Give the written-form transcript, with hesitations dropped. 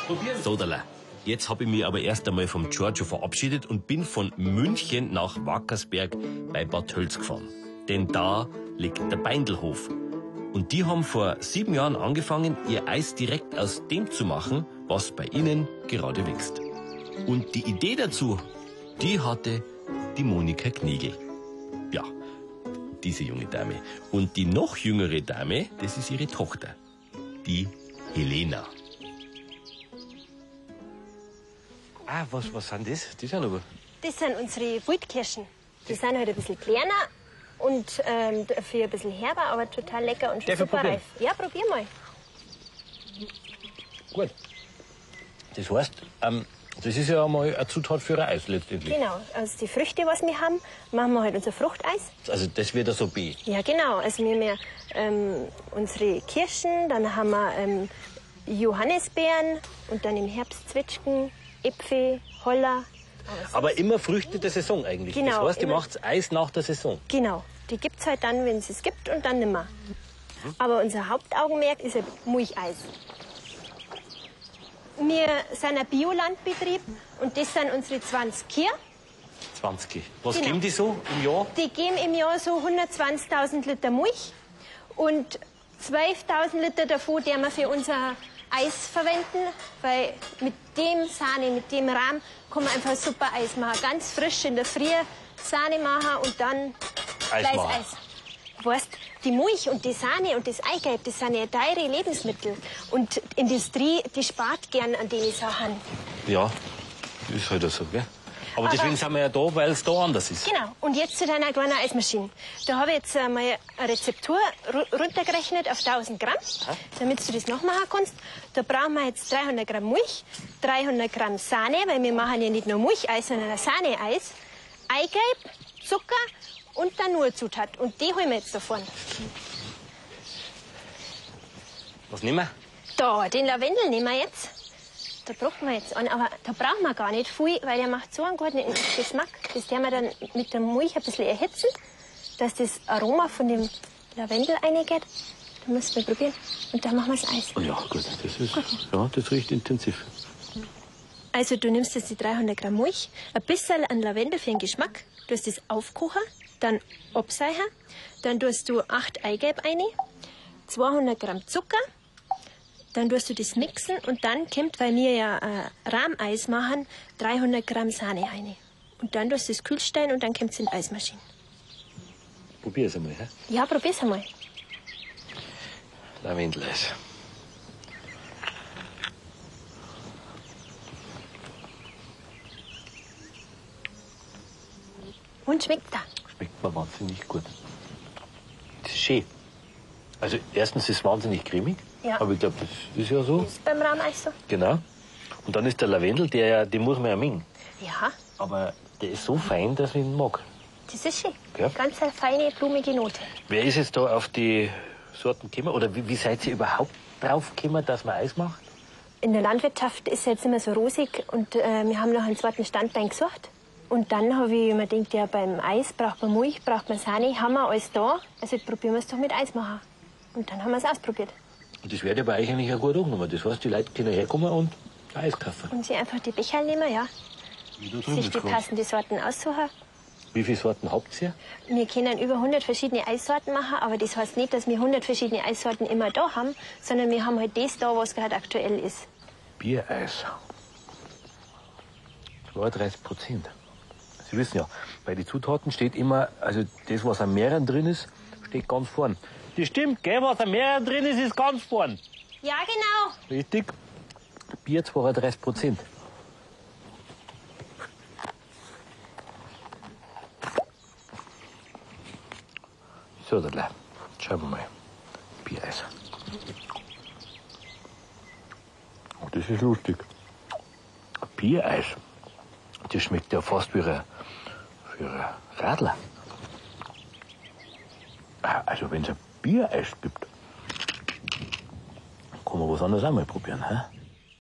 Probieren. Sodala. Jetzt habe ich mich aber erst einmal vom Giorgio verabschiedet und bin von München nach Wackersberg bei Bad Tölz gefahren. Denn da liegt der Beindlhof. Und die haben vor 7 Jahren angefangen, ihr Eis direkt aus dem zu machen, was bei ihnen gerade wächst. Und die Idee dazu, die hatte die Monika Knigel. Ja, diese junge Dame. Und die noch jüngere Dame, das ist ihre Tochter, die Helena. Ah, was sind das? Die sind aber. Das sind unsere Wildkirschen. Die sind halt ein bisschen kleiner und dafür ein bisschen herber, aber total lecker und Darf ich super probieren? reif. Ja, probier mal. Gut. Das heißt, das ist ja einmal eine Zutat für ein Eis letztendlich. Genau. Also die Früchte, was wir haben, machen wir halt unser Fruchteis. Also das wird ja so B. Ja, genau. Also wir haben ja, unsere Kirschen, dann haben wir Johannisbeeren und dann im Herbst Zwetschgen, Äpfel, Holler. Aber immer Früchte der Saison eigentlich. Genau, Das heißt, ihr immer. macht Eis nach der Saison. Genau. Die gibt's halt dann, wenn es es gibt und dann nimmer. Aber unser Hauptaugenmerk ist ein Milcheis. Wir sind ein Biolandbetrieb und das sind unsere 20 Kühe. 20 Kühe. Was Genau. geben die so im Jahr? Die geben im Jahr so 120.000 Liter Milch und 12.000 Liter davon, die wir für unser Eis verwenden, weil mit dem Sahne, mit dem Rahm kann man einfach super Eis machen. Ganz frisch in der Früh Sahne machen und dann Eis gleich machen. Eis. Weißt, die Milch und die Sahne und das Eigelb, das sind ja teure Lebensmittel. Und die Industrie, die spart gern an den Sachen. Ja, ist halt so, gell? Aber deswegen sind wir ja da, weil es da anders ist. Genau. Und jetzt zu deiner kleinen Eismaschine. Da habe ich jetzt mal eine Rezeptur runtergerechnet auf 1000 Gramm, damit du das nachmachen kannst. Da brauchen wir jetzt 300 Gramm Milch, 300 Gramm Sahne, weil wir machen ja nicht nur Milcheis, sondern ein Sahneeis, Eigelb, Zucker und dann nur Zutat. Und die holen wir jetzt da vorne. Was nehmen wir? Da, den Lavendel nehmen wir jetzt. Da brauchen wir jetzt einen, aber da brauchen wir gar nicht viel, weil der macht so einen guten Geschmack. Das werden wir dann mit der Milch ein bisschen erhitzen, dass das Aroma von dem Lavendel reingeht. Da müssen wir probieren. Und dann machen wir das Eis. Oh ja, gut, das ist, ja, das riecht intensiv. Also du nimmst jetzt die 300 Gramm Milch, ein bisschen an Lavendel für den Geschmack, du tust das aufkochen, dann abseihen, dann tust du 8 Eigelb rein, 200 Gramm Zucker, dann tust du das mixen und dann kommt, weil wir ja Rahmeis machen, 300 Gramm Sahne rein. Und dann tust du das Kühlstein und dann kommt's in die Eismaschine. Probier's einmal, hä? Ja, probier's einmal. Lavendeleis. Und schmeckt da? Schmeckt mir wahnsinnig gut. Das ist schön. Also erstens ist es wahnsinnig cremig. Ja. Aber ich glaub, das ist ja so. Ist beim Rahmeis so. Genau. Und dann ist der Lavendel, der ja, den muss man ja mengen. Ja. Aber der ist so fein, dass ich ihn mag. Das ist schön. Ja. Ganz eine feine, blumige Note. Wer ist jetzt da auf die Sorten gekommen? Oder wie seid ihr überhaupt drauf gekommen, dass man Eis macht? In der Landwirtschaft ist es jetzt immer so rosig und wir haben noch einen zweiten Standbein gesucht. Und dann habe ich mir gedacht, ja, beim Eis braucht man Milch, braucht man Sahne, haben wir alles da. Also probieren wir es doch mit Eis machen. Und dann haben wir es ausprobiert. Und das wird ja bei euch eigentlich auch gut angenommen. Das heißt, die Leute können herkommen und Eis kaufen. Und sie einfach die Becher nehmen, ja. Wie da drüben Sich die jetzt grad. passende Sorten aussuchen. Wie viele Sorten habt ihr? Wir können über 100 verschiedene Eissorten machen, aber das heißt nicht, dass wir 100 verschiedene Eissorten immer da haben, sondern wir haben halt das da, was gerade aktuell ist. Biereis. 32%. Sie wissen ja, bei den Zutaten steht immer, also das, was am Meeren drin ist, steht ganz vorn. Das stimmt, gell? Was am Meeren drin ist, ist ganz vorn. Ja, genau. Richtig. Bier 32%. So, dann schauen wir mal. Biereis. Oh, das ist lustig. Biereis. Das schmeckt ja fast wie ein Radler. Ah, also wenn's ein Biereis gibt, kann man was anderes auch mal probieren. Hä?